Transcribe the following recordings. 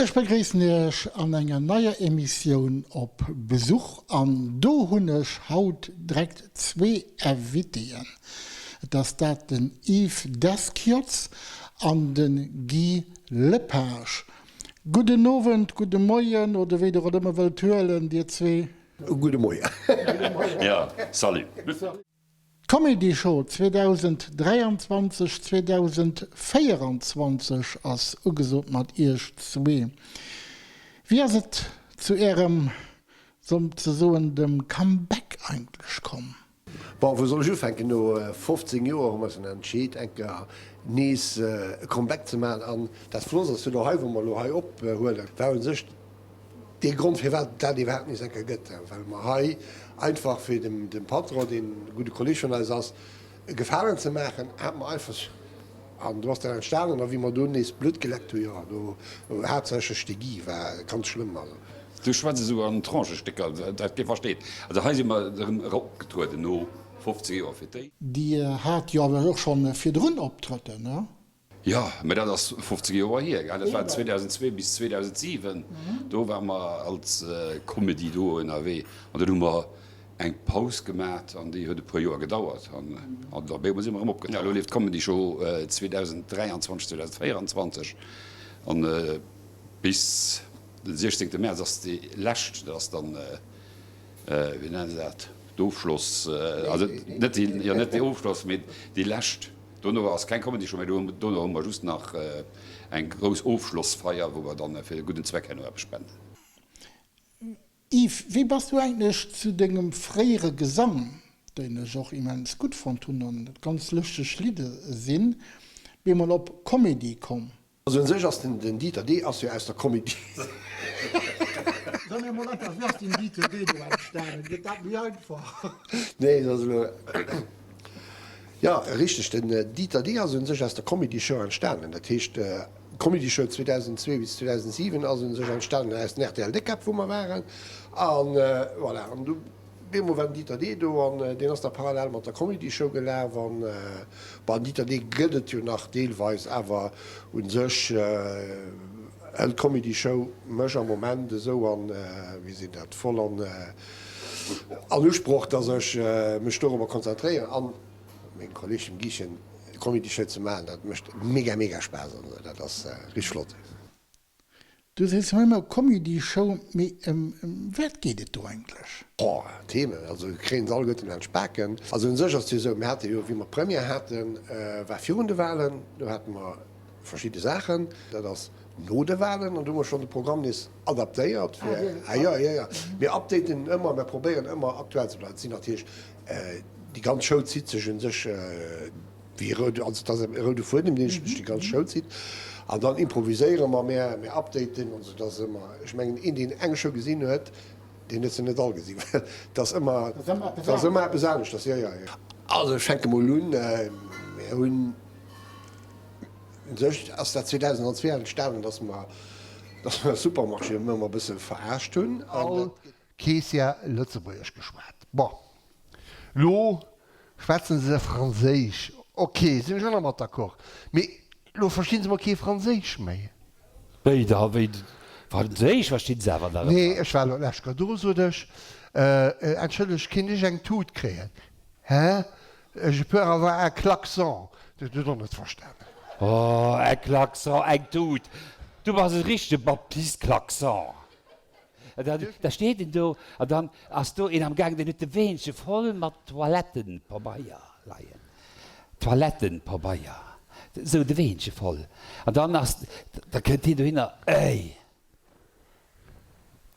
Ech begréissen Iech an enger neier Emissioun op Besuch an do hunn ech haut direkt zwee Invitéen. Et ass dat den Yves Desquiotz an de Guy Lepage. Gudden Owend, gudde Moien oder wéi der et ëmmer wëllt huelen, dir zwee. Gudde Moien. Jo, salut. D'Comedy Show 2023, 2024 ass ugesot mat iech zwee. Wéi ass et zu ärem, souzesoen dem Comeback eigentlech komm? Bon, wou soll ech ufänken? No 15 Joer hu mer eis dann entscheet, eng Kéier nees e Comeback ze maachen. An dat Flott ass jo elo hei, wou mer elo hei ophuelen, war u sech dee Grond, firwat et dat iwwerhaapt nees eng Kéier gëtt, well mer hei einfach, fir dem Patron, deen e gudde Kolleg vun eis ass, e Gefalen ze maachen, hate mer einfach, an do ass dat entstanen. A wéi mer do nees Blutt geleckt hunn, jo, do, haaptsächlech de Guy war ganz schlëmm, also. Du schwätz esou an Tranchestécker, dat kee versteet. Also hei si mer erëm eropgetrueden no 15 Joer fir d'éischt. Dir hat jo awer och schonn virdrun Optrëtter, ne? Jo, mä dat ass 15 Joer hier, gell? Dat war 2002 bis 2007, do ware mer als Comedy do ënnerwee an dunn hu mer eng Paus gemat an déi huet e puer Joer gedauert an op eemol si mer erëm opgetaucht. Elo leeft d'Comedy Show 2023, 2024 an bis den 16 Mäerz ass déi lescht, dat ass dann, wéi nennen se dat, d'Ofschloss, also net déi, jo net déi Ofschloss, mee déi lescht. Dono ass keng Comedy Show méi, dono hu mer just nach eng grouss Ofschlossfeier, wou mer dann fir e gudden Zweck herno eppes spenden. Yves, wéi bass du eigentlech zu dengem fréiere Gesang, deen ech och immens gutt fonnt hunn an et ganz lëschteg Lidder sinn, bemol op Comedy komm? Also un sech ass den den Dieter Dee ass jo aus der Comedy. Soe mir mol einfach, wéi ass den Dieter Dee do entstanen? Gëtt dat méi einfach? Nee, dat ass elo, jo richteg, den Dieter Dee ass un sech aus der Comedy Show entstanen. Dat heescht, d'Comedy Show 2002 bis 2007 ass un sech entstanen aus den rtl Déckkäpp, wou mer waren. An voilà, an du. Deemol war den Dieter Dee do an deen ass da parallel mat der Comedy Show gelaf. An bon, den Dieter Dee gëtt et jo nach deelweis, awer u sech hëlt d'Comedy Show mech am Moment esou an, wéi seet dat, voll an an Usproch, datt ech mech dorobber konzentréieren an mengem Kolleeg dem Guichen d'Comedy Show ze maachen. Dat mécht mega mega Spaass an dat ass richteg flott. Du sees hei ëmmer Comedy Show, mee ëm wat geet et do eigentlech? Oh, Themen, also kréien se alleguerten an d'Spaken. Also un sech ass et jo esou, mir hate jo, wéi mer d'Première haten, war virun de Wahlen, do hate mer verschidde Saachen, dat ass no de Wahlen an do hu mer schonn de Programm nees adaptéiert fir, ah jo, jo, jo, mir updaten ëmmer, mir probéieren ëmmer aktuell ze bleiwen. Et sinn natierlech, déi ganz Show zitt sech un sech, Wéi e roude, also et ass e roude Fuedem, deen sech duerch déi ganz Show zitt. An dann improviséiere mer, mir, mir updaten. Also et ass ëmmer, ech mengen, een, deen eng Show gesinn huet, deen huet se net all gesinn, well et ass ëmmer, et ass ëmmer eppes aneschters. Jo, jo, jo. Also ech fänke mol un, Mir hunn, u sech ass dat 2002 entstanen, dass mer, dass mer e Supermarché ëmmer e bësse verarscht hunn. All Caissière Lëtzebuergesch geschwat. Bon, lo schwätzen se Franséisch, ok, sinn ech och nach mat d'accord, mee lo verstinn se mol kee Franséisch méi. Wéi da, wéi, Franséisch verstinn se awer nach ëmmer? Nee, ech war lo d'lescht Kéier do, sot ech, entschëllegt, kinnt ech eng Tut kréien? Hä? Je peux avoir un klaxon? Dat huet och net verstanen. Oh, e Klaxon, eng Tut, du bass e richtege Baptiste Klaxon. Da steet en do an dann ass do een am gaangen, deen huet de Weenche voll mat Toilettenpabeier leien. Toilettenpabeier, esou de Weenche voll. An dann ass, da kënnt hien dohinner, Ey,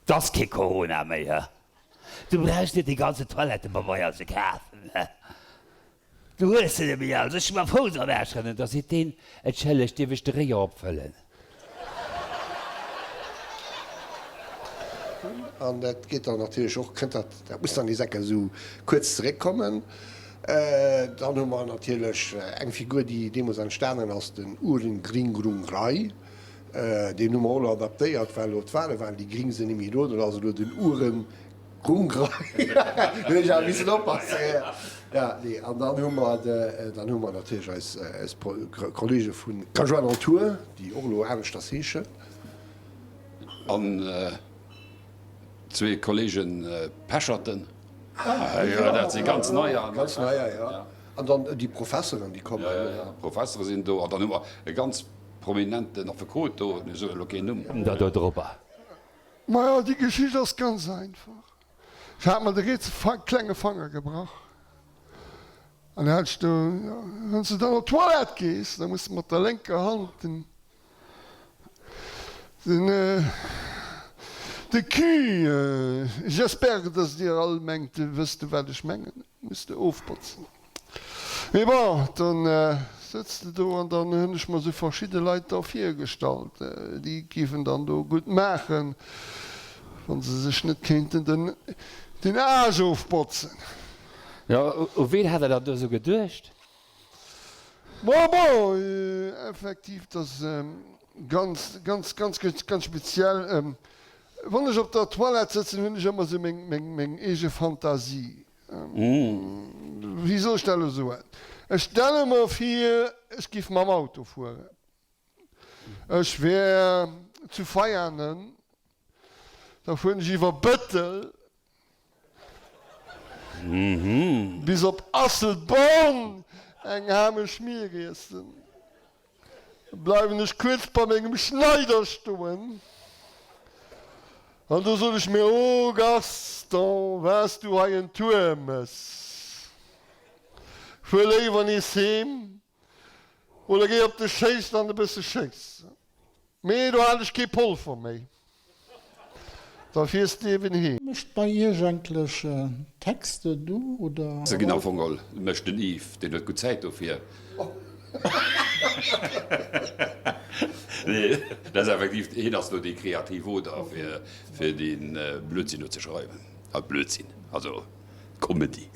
't ass kee Corona méi, hë? Du brauchs net dee ganze Toilettepabeier ze kafen, hë? Du hues se net méi all, soll ech mam Fouss an Aarsch rennen? Da seet deen, Entschëllegt, dierf ech de Réier opfëllen? An dat geet dann natierlech och, kënnt dat, dat muss dann nees eng Kéier esou kuerz zeréckkommen. Dann hu mer natierlech eng Figur, déi deemools entstanen ass, den Urin Gringrungrai. Deen hu mer och elo adaptéiert, well elo d'Wale waren, déi Gring sinn net méi do, dann ass elo den Uren Grungrei, do hunn ech awer missen oppassen, jo, nee, an dann hu mer, dann hu mer natierlech eis, eis Kollege vu Cajoin on Tour, déi och elo aneschters heeschen. An zwee Kollegen Pecherten. Jo, dat si ganz neier. Ganz neier, jo. An dann déi Professeren, déi kommen. Jo, jo, Professere sinn do. An dann hu mer e ganz prominenten Affekot do, ech soen elo keen Numm. Komm der do drobber. Maja, déi Geschicht ass ganz einfach. Ech hat mer de rietse klenge Fanger gebrach. An da hat ech do, wann s de dann op d'Toilette gees, da muss de mat der lénker Hand den, den, de Cul, j'espère, dass dir all mengt, wësst wat ech mengen, muss de ofbotzen. Mee bon, dann sëtz de do an dann hunn ech mer sou verschidde Leit da virgestallt, déi géifen dann do gutt maachen, wa se sech net kéinten den, den Aarsch ofbotzen. Jo, u ween hat der dann do sou geduecht? Bon, bon, effektiv, dat ass ganz, ganz, ganz, ganz speziell. Wann ech op der Toilette sëtzen, hunn ech ëmmer sou meng, meng, meng eege Fantasie. Wéi soll ech dat elo soen? Ech stelle mer vir, ech giff mam Auto fueren. Ech wär zu Veianen, da fueren ech iwwer Bëttel bis op Asselborn eng Hame Schmier iessen. Bleiwen ech kuerz bei mengem Schneider stoen an do sot ech mir, Oh Gaston, waars du hei en Tour mëss, fuer léiwer nees heem oder géi op de Schéisstand e bësse schéissen. Mee do hat ech kee Polver méi. Da fiers de eben heem. Mécht bei iech eigentlech Texte du oder? Se ginn am Fong all mécht den Yves, deen huet gutt Zäit dofir. Nee, dat ass effektiv, hien ass do dee kreativ Oder fir fir dee Blödsinn do ze schreiwen. Also Blödsinn, also Comedy.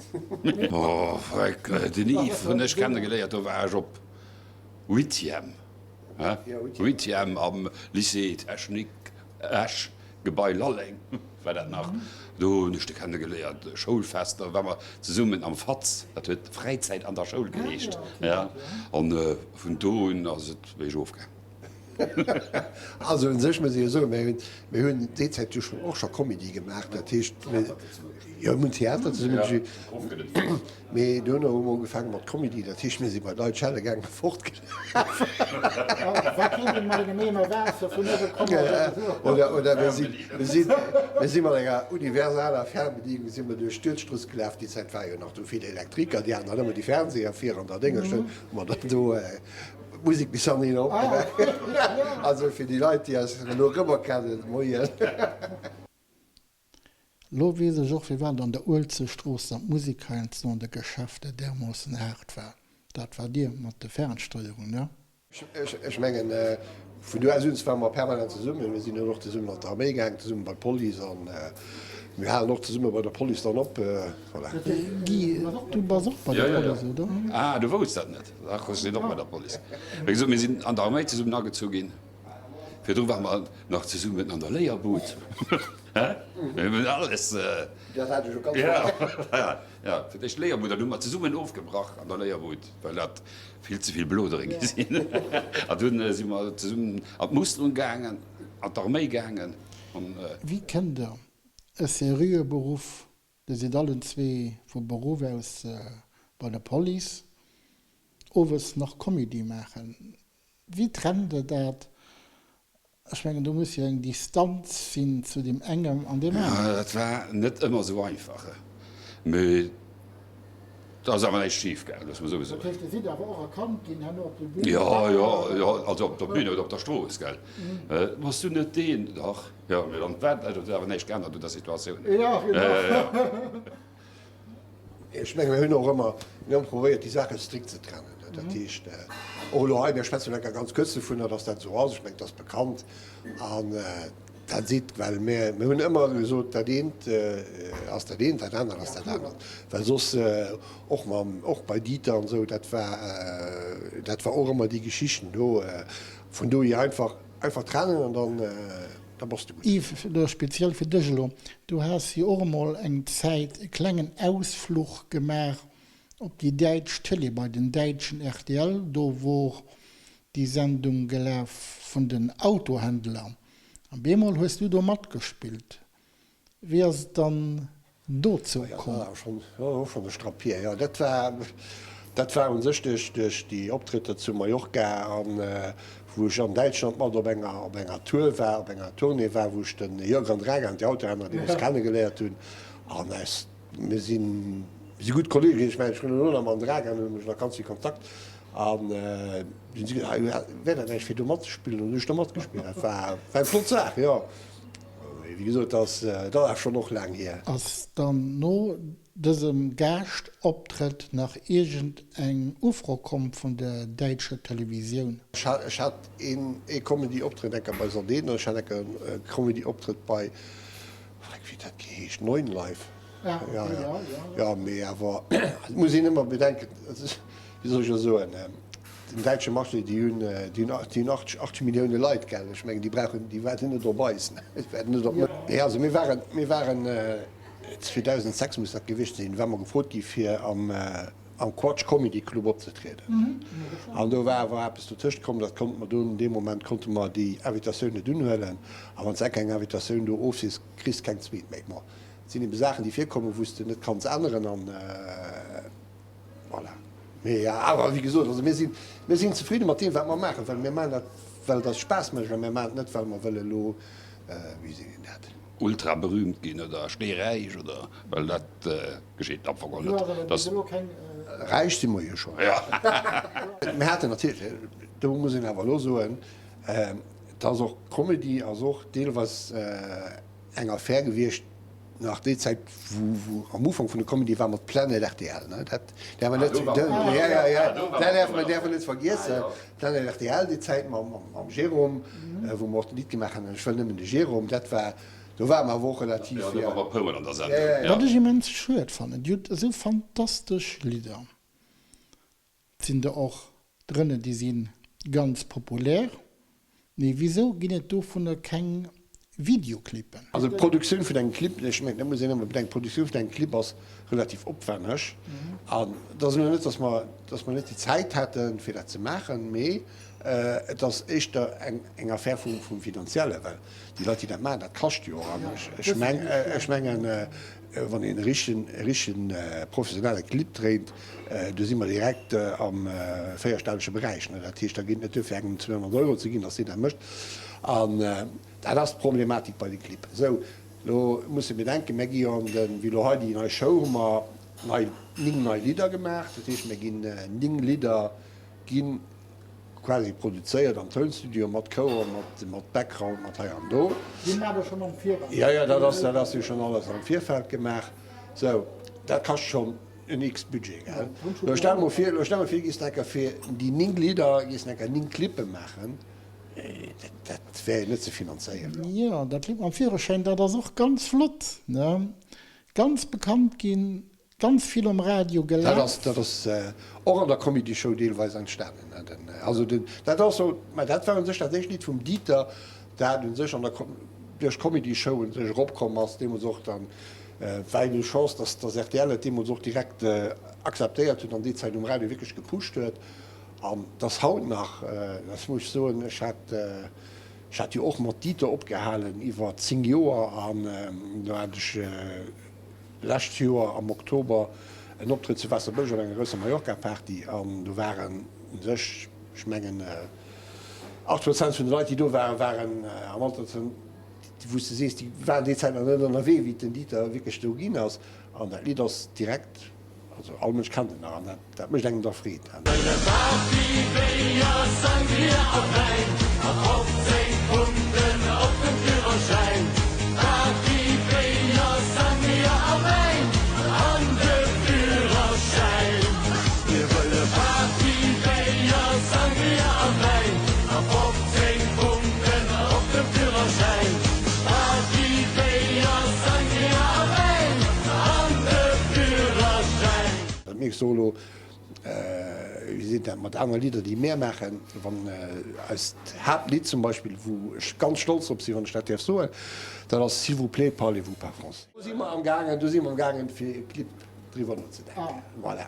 Oh freck, den Yves hunn ech kennegeléiert, do war ech op Huitième. Huitième am Lycée Technique Esch, Gebai Lalleng war dat nach. Do hunn ech de kennegeléiert. Schoulfester ware mer zesummen am Fatz, dat huet Fräizäit an der Schoul geheescht. An vun do un ass et wéi ech ofgaang. Also un sech muss ech jo soen, mir hunn, mir hunn déi Zäit jo schonn och scho Comedy gemaach, dat heescht, jo mir hunn Theater zesumme gespillt, mee duerno hu mer ugefaange mat Comedy, dat heescht mir si bei d'Leit schelle gaangen a fortgelaf. Oder, oder mir sinn, mir sinn, mir si mat enger universaler Fernbedienung si mer duerch d'Duerfstrooss gelaf, déi Zäit war jo nach do vill Elektriker, déi haten dann ëmmer déi Fernseher vir an der Déngesch, hu mer dann do D'Musek bis an een opgemaach. Also fir déi Leit déi eis elo erëmerkennen, Moien. Lo weess ech och firwat an der Uelzechtstrooss dann d'Musek heiansdo an de Geschäfter därmoossen haart war. Dat war dir mat de Fernsteierungen, ne? Ech mengen vun do aus un ware mer permanent zesummen. Mir sinn dann och zesummen an d'Arméi gaang, zesummen bei d'Police an mir halen och zesumme bei der Police dann op. Voilà. Guy, du bass och bei der Police, oder? Ah, du wousst dat net? Dach, ech sinn och bei der Police. Wéi gesot, mir sinn an der Arméi zesummen agezu ginn. Virdru ware mer nach zesummen an der Léierbud. Hä? Mir hunn alles. Dat hat ech jo ganz vergass. Ja, ja, fir d'éischt d'Léierbud, dann hu mer zesummen ofgebrach an der Léierbud, well dat vill ze vill Blodere gi sinn. An dunn si mer zesummen an d'Musterung gaangen, an d'Arméi gaangen. Wéi kënnt Der e seriöe Beruff Dir sidd allen zwee vu Beruff aus bei der Police. Owes nach Comedy maachen, wéi trennt der dat? Ech mengen, do muss jo eng Distanz sinn zu deem engem an deem aneren. Dat war net ëmmer esou einfach, mee et ass awer näischt schif gaangen, loosse mer esou soen. Dat heescht, Dir sidd awer och erkannt ginn herno op der Bühn? Jo, jo, jo, also op der Bühn oder op der Strooss, gell. Bass du net deen? Dach. Jo, mee dann war dat huet awer näischt geännert un der Situatioun. Jo, genau. Ech menge mir hunn och ëmmer, mir hunn probéiert déi Saache strikt ze trennen. Dat heescht, och elo hei, mir schwätzen elo enker ganz kuerz dovunner, datt dat esou ass, ech mengen, et ass bekannt an dat seet, well mir, mir hunn ëmmer gesot, dat eent ass dat eent, dat anert ass dat anert, well soss och mam, och bei Dieter an esou, dat war, dat war och ëmmer déi Geschichten do, vun dohier einfach, einfach trennen an dann. Da bass de gutt. Yves, elo speziell fir dech elo, du has jo och emol eng Zäit e klengen Ausfluch gemaach op déi däitsch Télé, bei den däitschen rtl, do wor déi Sendung gelaf vun den Autohändler. An bemol hues du do matgespillt. Wéi ass et dann dozou komm? Dat war och schonn e Strapp hier. Jo, dat war, dat war u sech duerch, duerch déi Optrëtter zu Mallorca an wou ech an Däitschland mat op enger, op enger Tour war, op enger Tournée war, wou ech de Jörg Andraga an Theaterhänner deemools kennegeléiert hunn. An aus, mir sinn, mir si gutt Kollege ginn. Ech mengen, ech hunn elo nach mam Dragan hunn ech nach ganz vill Kontakt. An du hunn si gesot, Wär dat näischt fir do matzespillen? An du hunn ech do matgespillt. Dat war, war eng flott Saach, jo. Mee wéi gesot, dat ass, dat ass awer schonn och laang hier. Ass dann no dësem Gaaschtoptrëtt nach iergend eng Ufro komm vun der däitscher Televisioun? Ech hat een ee Comedy-Optrëtt enker bei Sardinien an ech hat enker e Comedy-Optrëtt bei, wéi huet dat geheescht, Neun Live. Jo, jo, jo, mee awer et muss een ëmmer bedenken, wéi soll ech elo soen, den däitsche Marché, déi hunn, déi hunn, déi hunn 80, 80 Millioune Leit, gell, ech mengen, déi brauchen, déi waarden net op eis, déi waarden net op. Nee, also mir waren, mir waren 2006 muss dat gewiescht sinn, ware mer gefrot gi fir am, am Quatsch Comedy Club opzetrieden. An do war awer eppes dotëscht komm, dat konnte mer dunn, dee Moment konnte mer déi Invitatioun net unhuelen. A wann s de eng Invitatioun do ofsees, kriss de keng zweet méi. Bon, et sinn ebe Saachen, déi virkommen, wou s de net kanns änneren an voilà. Mee awer, wéi gesot, also mir sinn, mir sinn zefridde mat deem, wat mer maachen, well mir maachen dat, well et eis Spaass mécht a mir maachen et net, well mer wëlle elo, wéi seet een dat? Ultra berühmt ginn oder steeräich oder, well dat geschitt am Fong och net, dass. Räich si mer jo schonn. Mir haten natierlech, do muss een awer elo soen, dass och Comedy ass och deelweis eng Affär gewiescht, nach déi Zäit wou wou am Ufank vun der Comedy war mat Planet rtl, ne, dat däerf mer net, ja ja ja, dat däerf mer däerf mer net vergiessen, Planet rtl déi Zäit mam mam Jérôme, wou mer och d'Lidd gemaach han, Ech wëll nëmmen de Jérôme, dat war, do ware mer awer och relativ, Jo, do ware mer e puermol an der Sendung, Wat ech immens schued fannen, Dir hutt esou fantastesch Lidder. Et sinn der och drënne déi si ganz populär, mee wisou ginn et dovunner keng Videoclippen? Also d'Produktioun vun engem Clip, ech mengen dat muss een ëmmer bedenken, d'Produktioun vun engem Clip ass relativ opwänneg an et ass elo net, datt mer, datt mer net déi Zäit hätten, fir dat ze maachen, mee et ass éischter eng eng Affär vum vum Finanziellen, well déi Leit, déi dat maachen, dat kascht jo och an ech meng ech mengen, wann een e richtegen e richtegen professionelle Clip dréint, Do si mer direkt am véierstellege Beräich. Dat heescht, da geet et net duer, fir engem 200 Euro ze ginn, datt deen dat mécht. An dat ass d'Problematik bei de Clibb. Esou, elo muss ee bedenken, mir gi jo an de, wéi elo hei déi nei Show, hu mer nei, 9 nei Lidder gemaach. Dat heescht, mir ginn 9 Lidder gi quasi produzéiert am Tounstudio mat Chouer, mat Background, mat hei an do. Déi maacht Der schonn am Virfeld? Jo, jo, dat ass, dat ass jo schonn alles am Virfeld gemaach. Esou, dat kascht schonn en X-Budget, gell? Lo stell mol vir, lo stell mol vir, du giss enker fir déi 9 Lidder giss enker 9 Clippe maachen, dat, dat wär jo net ze finanzéieren. Jo, dat Lidd mam Führerschäin, dat ass och ganz flott, ne? Ganz bekannt ginn, ganz vill um Radio Dat gelaf. ass, dat ass och an der Comedy-Show deelweis entstanen, ne? Den, also den, dat ass sou, mä dat war u sech dat éischt Lidd vum Dieter, dat u sech an der, duerch d'Comedy-Show u sech eropkomm ass, deemools och dann Et war eng Chance, dass dass rtl et deemools och direkt akzeptéiert huet an déi Zäit um Radio wierklech gepusht huet. An dass haut nach, dat muss ech soen, ech hat ech hat jo och mat Dieter opgehalen iwwer 10 Joer an do hat ech lescht Joer am Oktober en Optrëtt zu Waasserbëlleg op enger grousser Mallorca-Party an do waren u sech, ech mengen, 8 Prozent vun de Leit, déi do waren, waren am Alter vun. Wou s de sees, déi waren déi Zäit nach net ënnerwee, wéi den Dieter wierklech do ginn ass. An dat Lidd ass direkt, also all Mënsch kennt et nach an dat, dat mécht engem da Freed. Wëlle Party, Béier, Sangria a Wäin, mat 15 Punkten op dem Führerschäin. Party, Béier, Sangria a Wäin, an de Führerschäin. Mir wëlle Party, Béier, Sangria a Wäin, mat 15 Punkten op dem Führerschäin. Party, Béier, Sangria a Wäin, an de Führerschäin. Dat mierks de och elo, wéi seet dat, mat aner Lidder, déi mär maachen. Wann eist Haaptlidd zum Beispill, wou ech ganz stolz drop sinn, wann ech dat däerf soen, dat ass S'il vous plaît, parlez-vous pas français. Do si mer amgaangen, do si mer amgaangen, fir e Clip driwwer nozedenken. Voilà.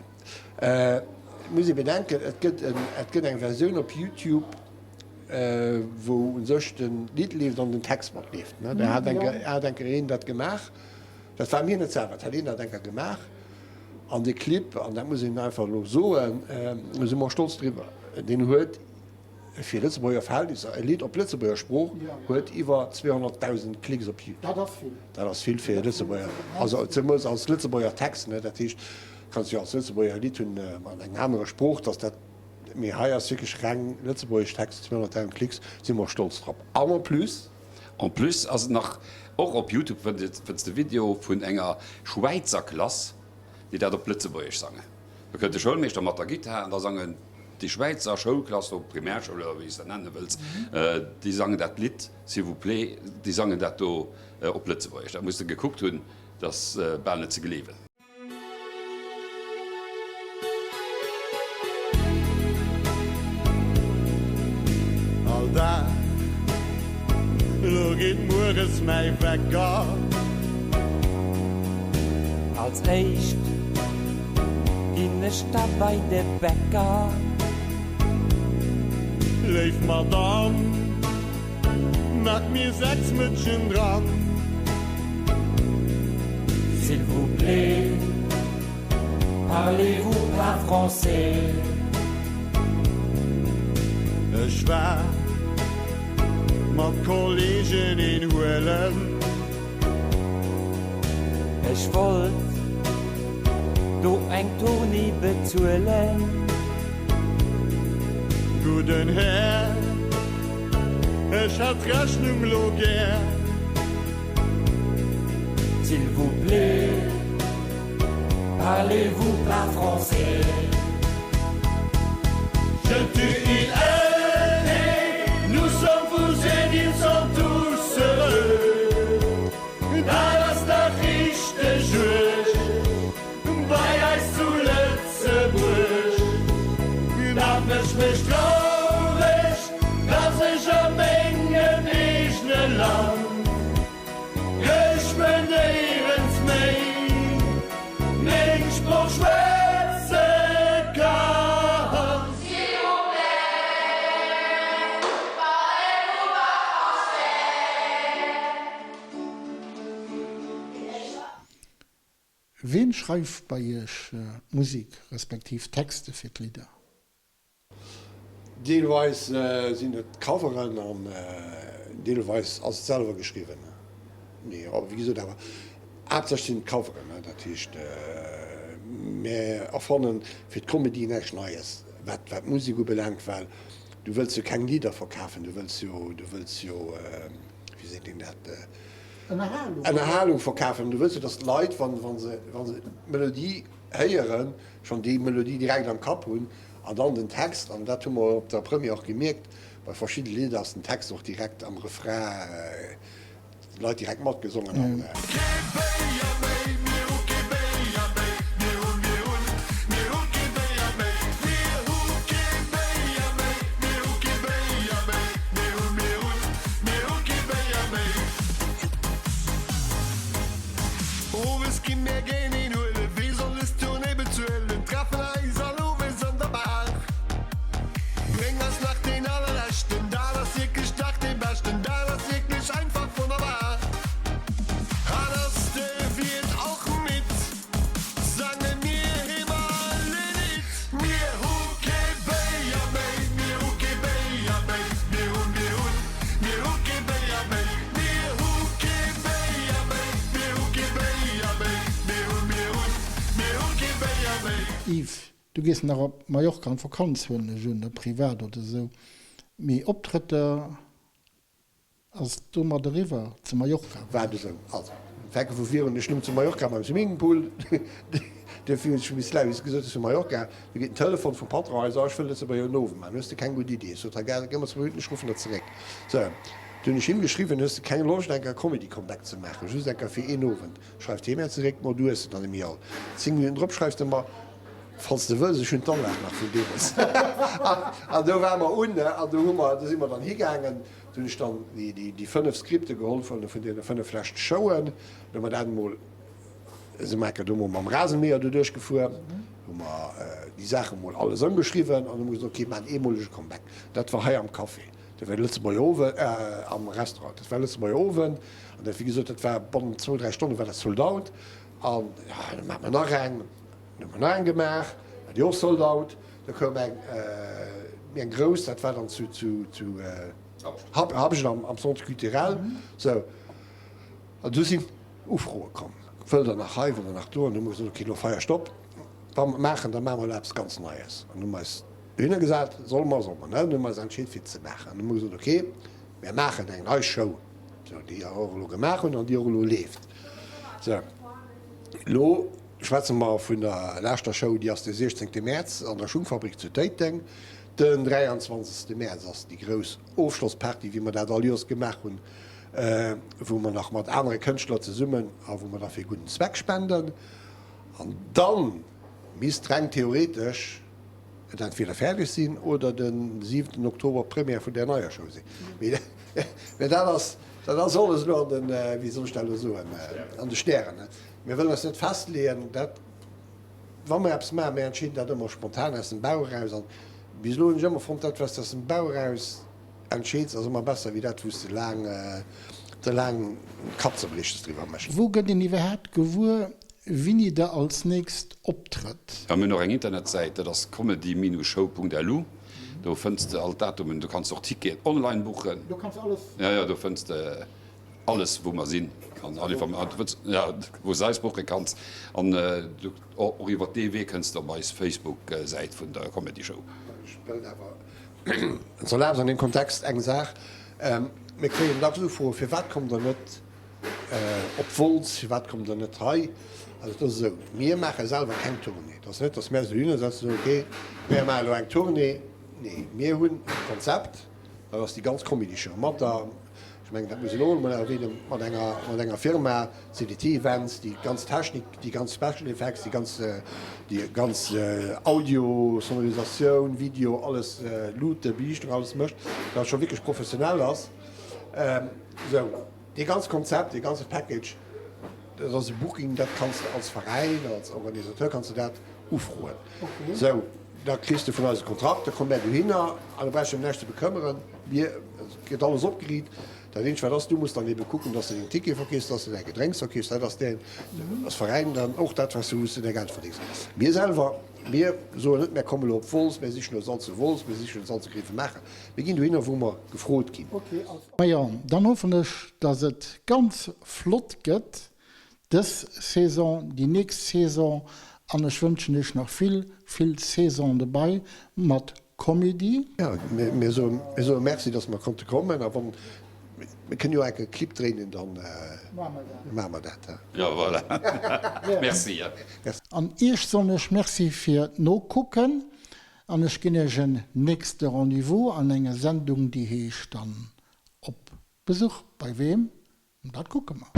Et muss ee bedenken, et gëtt en, et gëtt eng Versioun op Youtube. wou u sech de Lidd leeft an den Text mat leeft. Da hat eng hat eng Kéier een dat gemaach, dat war mir net selwer, et hat een dat eng Kéier gemaach an dee Clip, an dat muss een einfach elo soen, do si mer stolz driwwer, deen huet fir Lëtzebuerger Verhältnisser, e Lidd op Lëtzebuerger Sprooch huet iwwer 200.000 Klicks op Youtube. Dat ass vill. Dat ass vill fir e Lëtzebuerger, also zemools als Lëtzebuerger Text, ne, dat heescht, kanns jo als Lëtzebuerger e Lidd hunn an enger anerer Sprooch, dass dat Mee hei ass wierklech reng lëtzebuergesch Text, 200.000 Klicks, si mer stolz drop. An en plus. En plus ass et nach, och op Youtube fënns de Video vun enger Schwäizer Klass, déi dat op Lëtzebuergesch sangen. Do kënnt de Schoulmeeschter mat der Gittar an da sangen déi Schwäizer Schoulklass, do Primärschoul oder wéi s de dat nenne wëlls, déi sangen dat Lidd, s'il vous plaît, déi sangen dat do op Lëtzebuergesch. Dat muss de gekuckt hunn, dat ass bal net ze gleewen. All Dag lo geet mueres mäi Wecker. Als éischt ginn ech da bei de Bäcker. Léif Madamm. Maach mir 6 Mëtschen dran. S'il vous plaît, parlez-vous pas français? Ech war mat Kollegen een huelen. Ech wollt do eng Tournée bezuelen. Gudden Här, ech hätt d'Rechnung lo gär. S'il vous plaît, parlez-vous pas français? Je tu il elle et nous sommes vous et ils sont tous heureux. Dat ass dach richteg uerg bei eis zu Lëtzebuerg. Dat mécht mech traureg, dass ech a mengem eegene Land Geschwënn néierens méi meng Sproch schwätze kann. S'il vous plaît, parlez-vous pas français? Ween schreift bei Iech d'Musek respektiv d'Texte fir d'Lidder? Deelweis sinn et Coveren an deelweis ass et selwer geschriwwen. Mee wéi gesot, awer haaptsächlech sinn et Coveren. Dat heescht, mir erfanne fir d'Comedy näischt Neies, wat d'Musek ubelaangt, well du wëlls jo keng Lidder verkafen, du wëlls jo, du wëlls jo, wéi seet een dat, Ënnerhalung verkafen. Du wëlls jo, datt d'Leit, wa se d'Melodie héieren, schonn déi Melodie direkt am Kapp hunn An dann den Text, an dat hu mer op der Première och gemierkt, bei verschidde Lidder ass den Text och direkt am Refrain, d'Leit direkt matgesongen an. Kee Béier méi, mir hu kee Béier méi, mir hunn, mir hunn, mir hu kee Béier méi, mir hu kee Béier méi, mir hu kee Béier méi, mir hunn, mir hunn, mir hu kee Béier méi. Owes gi mär géint een huelen, wee soll es Tournée bezuelen? Treffen eis all owes an der Bar. Bréng eis nach deen allerleschten, dat ass wierklech dach dee beschten, dat ass wierklech einfach wonnerbar. An ass de Wiert och midd, sange mir him all e Lidd. Mir hu kee Béier méi, mir hu kee Béier méi, mir hunn, mir hunn, mir hu kee Béier méi, mir hu kee Béier méi, mir hu kee Béier méi, mir hunn, mir hunn, mir hu kee Béier méi. Yves, du gees nach op Mallorca an d'Vakanz, huelen ech un, privat oder esou, mee Optrëtter Ass domat eriwwer zu Mallorca? Waart esou, also fänke vu vir un, ech lung zu Mallorca beim Swimmingpool, duerfir hunn ech bis elo wéi s gesot hues vu Mallorca, du geet den Telefon vum Patron hei, so ech wëll Lëtzebuerger en Owend maachen, hues de keng gutt Iddi? Ech sot, ha gëmm mer zwou Minutten, ech ruffen der zeréck. Sou, du hunn ech him geschriwwen, hues de keng Loscht enker e Comedy Comeback ze maachen, just enker fir een Owend? Schreift hie mär zeréck, ma du hues se dann emi all. 10 Minutten drop schreift e mer, Falls de wëlls, ech hunn d'Anlag nach vun deemools. An do ware mer un, an do hu mer, do si mer dann higaangen. Do hunn ech dann déi 5 Skripte geholl vun deene 5 leschte Showen. Do hu mer dat emol, si mer enker do emol mam Rasenmäher do duerchgefuer, hu mer déi Saache mol alles ëmgeschriwwen an hu mer gesot, okay, mir maachen eemolege Comeback. Dat war hei am Café. Dat war de Lëtzebuerger Owend, am Restaurant, dat war Lëtzebuerger Owend an dat, wéi gesot, dat war bannent zwou, dräi Stonne war dat sold out. An jo, da maache mer nach eng. Dann hu mer nach eng gemaach, war déi och sold out. Da koum eng méi eng grouss, dat war dann zu, zu, zu Habscht am Centre culturel. Sou, an du sinn Ufroe komm, wëllt Der nach hei, wëllt Der nach do? An du hu mer gesot, okay, elo Feier, Stopp, wa mer maachen, da maache mer elo eppes ganz Neies. An hu mer eis dohinner gesat, solle mer, solle mer net? An hu mer eis entscheet fir et ze maachen. An hu mer gesot, okay, mir maachen eng nei Show, sou, déi mer och elo gemaach hunn an déi och elo leeft. Sou, elo schwätze mer vun der leschter Show, déi ass de 16 Mäerz an der Schungfabrik zu Téiteng. Den 23 Mäerz ass déi grouss Ofschlossparty, wéi mer dat all Joers gemaach hunn, wou mer nach mat anere Kënschtler zesummen a wou mer da fir gudden Zweck spenden. An dann misst reng theoretesch et entweder fäerdeg sinn oder de siwenten Oktober d'Première vun där neier Show sinn. Mee dat ass, dat ass alles elo an den, wéi soll ech dat elo soen, an de Stären. Mir wëllen eis net festleeën, dat, wa mer eppes maachen, mir entscheeden dat ëmmer spontan aus dem Bauch eraus. An bis elo hunn ech ëmmer fonnt, dat wat s de aus dem Bauch eraus entscheeds, ass ëmmer besser wéi dat, wou s de laang, de laang Kappzerbriechtes driwwer méchs. Wou gëtt een iwwerhaapt gewuer, wini der als nächst optrëtt? Jo, mir hunn och eng Internetsäit, dat ass comedy-show.lu. Do fënns de all d'Datumen. Du kanns och Ticketen online buchen. Do kanns de alles. Jo, jo, do fënns de alles, wou mer sinn an all Informa-, wou s de eis buche kanns. An och iwwer dee Wee kënns de op eis Facebook-Säit vun der Comedy Show. Ech wëllt awer, wann s erlaabs, an deem Kontext eng Saach, Mir kréien dacks Ufroen, Firwat kommt Der net op Wolz, firwat kommt Der net hei? Also et ass esou, mir maache selwer keng Tournée. Et ass net, datt mär eis dohinner setzen a soen, okay, mär maache elo eng Tournée. Nee, mir hunn e Konzept, dat ass déi ganz Comedy-Show mat der, ech mengen, dat muss een och emol erwähnen, mat enger, mat enger Firma, CDT Events, déi ganz Technik, déi ganz Special Effects, déi ganz, déi ganz Audio, Sonorisatioun, Video, alles, Luuten, Beliichtung, alles mécht, dat scho wierklech professionell ass. Esou, dee ganze Konzept, dee ganze Package, dat ass e Booking, dat kanns de als Veräin, als Organisateur kanns de dat ufroen. Esou, da kriss de vun eis e Kontrakt, da komme mär dohinner an da brauchs de dech ëm näischt ze bekëmmeren. Mir, et gëtt alles opgeriit. Dat eenzegt wat ass, du muss dann ebe kucken, dass de deng Tickete verkeefs, dass de däi Gedrénks verkeefs, dat ass däin, als Veräin dann och dat, wat s du, wou s de däi Geld verdéngs. Mir selwer, mir soen net, mär komme lo op Wolz, mär sichen eis all zu Wolz, mir sichen eis all zu Grevenmacher. Mir ginn dohinner, wou mer gefrot ginn. Majo, dann hoffen ech, dass et ganz flott gëtt dës Saison, déi nächst Saison an ech wënschen iech nach vill, vill Saison dobei mat Comedy. Jo, mir soe Merci, dass mer konnte kommen a wann, mir kënnen jo enk e Clip dréinen, dann maache mer dat. Jo, voilà. Merci. An iech soen ech Merci fir d'Nokucken an ech ginn iech en nächste Rendez-vous an enger Sendung, déi heescht dann Op Besuch bei wem? Dat kucke mer.